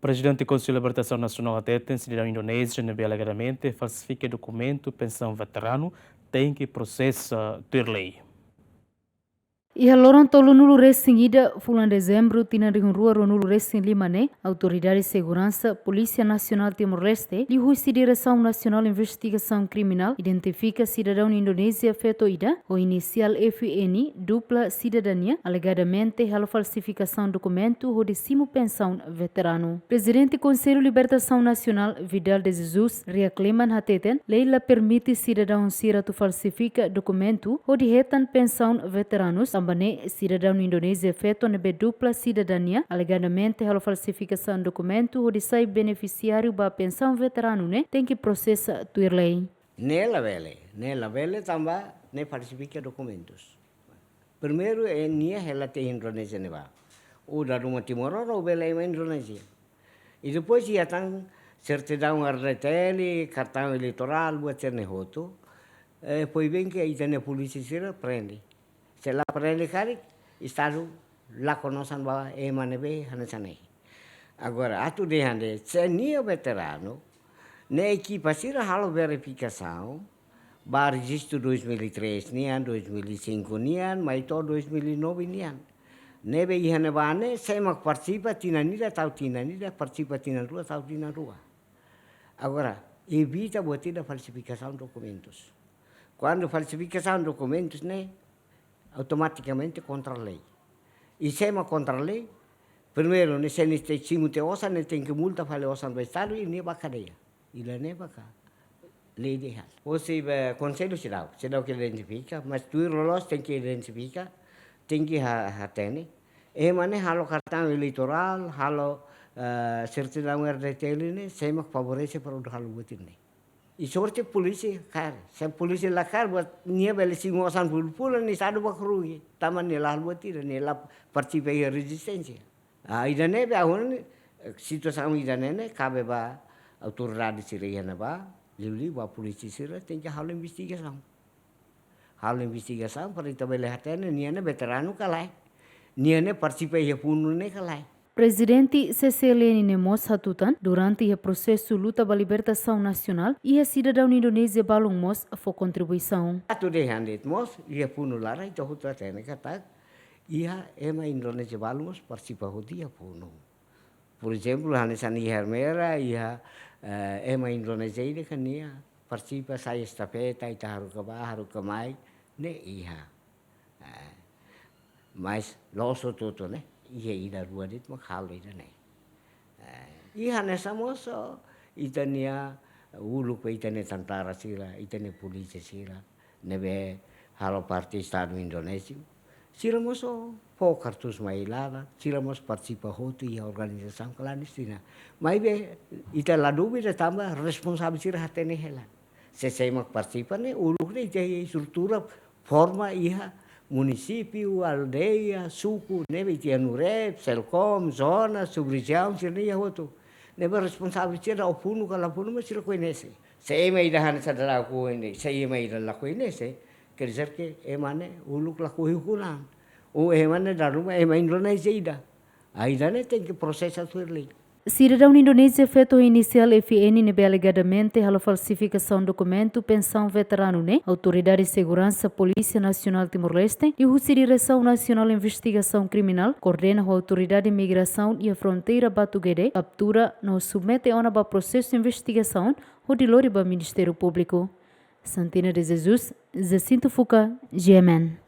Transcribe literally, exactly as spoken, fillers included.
Prezidente Konsellu Libertasaun Nasionál hateten sidadaun Indonézia ne'ebé alegadamente falsifika dokumentu pensaun veteranu tenke prosesa tuir lei. Iha loron tolunulu resin ida fulan Dezembru tinan rihun rua ruanulu resin lima ne'e, Autoridade Seguransa Polísia Nasionál Timor-Leste, liuhusi Diresaun Nasionál Investigasaun Kriminál, identifika sidadaun Indonézia feto ida ho inisiál F N, dupla sidadania, alegadamente halo falsifikasaun dokumentu hodi simu pensaun veteranu. Prezidente Konsellu Libertasaun Nasionál, Vidal de Jesus, Ria Kleman hateten, lei la permite sidadaun sira atu falsifika dokumentu hodi hetan pensaun veteranus, tanba ne'e sidadaun Indonézia feto ne'ebé dupla sidadania, alegadamente halo falsifikasaun dokumentu hodi sai benefisiáriu ba pensaun veteranu ne'e, tenke prosesa tuir lei. Ne'e labele, ne'e labele tanba ne'e falsifika dokumentus. Primeiru, eh, nia hela tiha Indonézia ne'ebá. Ou dala ruma timoroan ou bele ema Indonézia. I depois iha tan sertidaun R D T L, kartaun eleitorál, buat sira-ne'e hotu. Eh, foin bem que ita-nia polísia sira prende. Se la prende karik, Estadu la konosan ba ema ne'ebé hanesan ne'e. Agora, atu dehan de'it, se nia veteranu, ne'e ekipa sira halo verifikasaun, ba rejistu dois mil e três nian, dois mil e cinco nian, mai to'o dois mil e nove nian. Ne'ebé iha ne'ebá ne'e, sé mak partisipa tinan ida, tau tinan ida, partisipa tinan rua, tau tinan rua. Agora, evita buat ida falsifikasaun dokumentus. Kuandu falsifikasaun dokumentus ne'e, automatikamente kontra lei. I sé mak kontra lei, primeiru, ne'e se nia simu tiha osan, ne'e tenke multa fali osan ba Estadu i nia ba kadeia. Ida-ne'e maka lei dehan. Ou se ba konsellu seidauk, seidauk identifika, mas tuir loloos tenke identifika, tenke ha-, hatene. Ema ne'e halo kartaun eleitorál, halo, eh, sertidaun R D T L ne'e, sé mak favorese para hodi halo buat ne'e. I sorte polísia kaer. Se polísia la kaer, buat nia bele simu osan fulan-fulan, nia Estadu ba rugi. Tanba nia la halo buat ida, nia la partisipa iha rezisténsia. Ah, ida-ne'e be agora ne'e, eh, situasaun ida-ne'e ne'e, kabe ba autoridade sira iha ne'ebá, liuliu ba polísia sira, tenke halo investigasaun. Halo investigasaun para ita bele hatene, nia ne'e veteranu ka lae. Nia ne'e partisipa iha funu ne'e ka lae. Prezidente C C L N ne'e mós hatutan, durante iha prosesu luta ba libertasaun nasionál, iha sidadaun Indonézia balun mós fó kontribuisaun. Atu dehan de'it mós, iha funu laran, ita hotu hatene katak, iha ema Indonézia balun mós partisipa hotu iha funu. Por ezemplu, hanesan iha Ermera, iha, eh, ema Indonézia ida kan nia partisipa sai estafeta, ita haruka bá, haruka mai, ne'e iha. Eh, mas la'ós hotu-hotu ne'e, iha ida rua de'it mak halo ida-ne'e. Eh, i hanesan mós ita-nia uluk ba ita-nia tentara sira, ita-nia polísia sira, ne'ebé halo parte Estadu Indonéziu. Sira mós fó kartús mai laran, sira mós partisipa hotu iha organizasaun klandestina. Maibé, ita la dúvida tanba responsavel sira hatene hela. Se sé mak partisipa ne'e, uluk ne'e ita iha estrutura forma iha munisípiu, aldeia, suku, ne'ebé ita iha NUREP, SELCOM, zona, subrejiaun, sira-ne'e iha hotu. Ne'ebé responsavel sira, ó funu ka la funu, mas sira koñese. Se ema ida hanesan ida la koñese, se ema ida la koñese, quer dizer que ema ne'e uluk lakohi ukun-an. Ou ema ne'e dala ruma ema Indonézia ida. Ida-ne'e tenke prosesa tuir lei. Sidadaun Indonézia feto ho inisiál F N ne'ebé alegadamente halo falsifikasaun dokumentu pensaun veteranu ne'e, Autoridade Seguransa Polísia Nasionál Timor-Leste, liuhusi Diresaun Nasionál Investigasaun Kriminál, koordena ho Autoridade Migrasaun iha Fronteira Batugede, kaptura no submete ona ba prosesu investigasaun, hodi lori ba Ministériu Públiku. Santina de Jesus, Jacinto Fuca, G M N.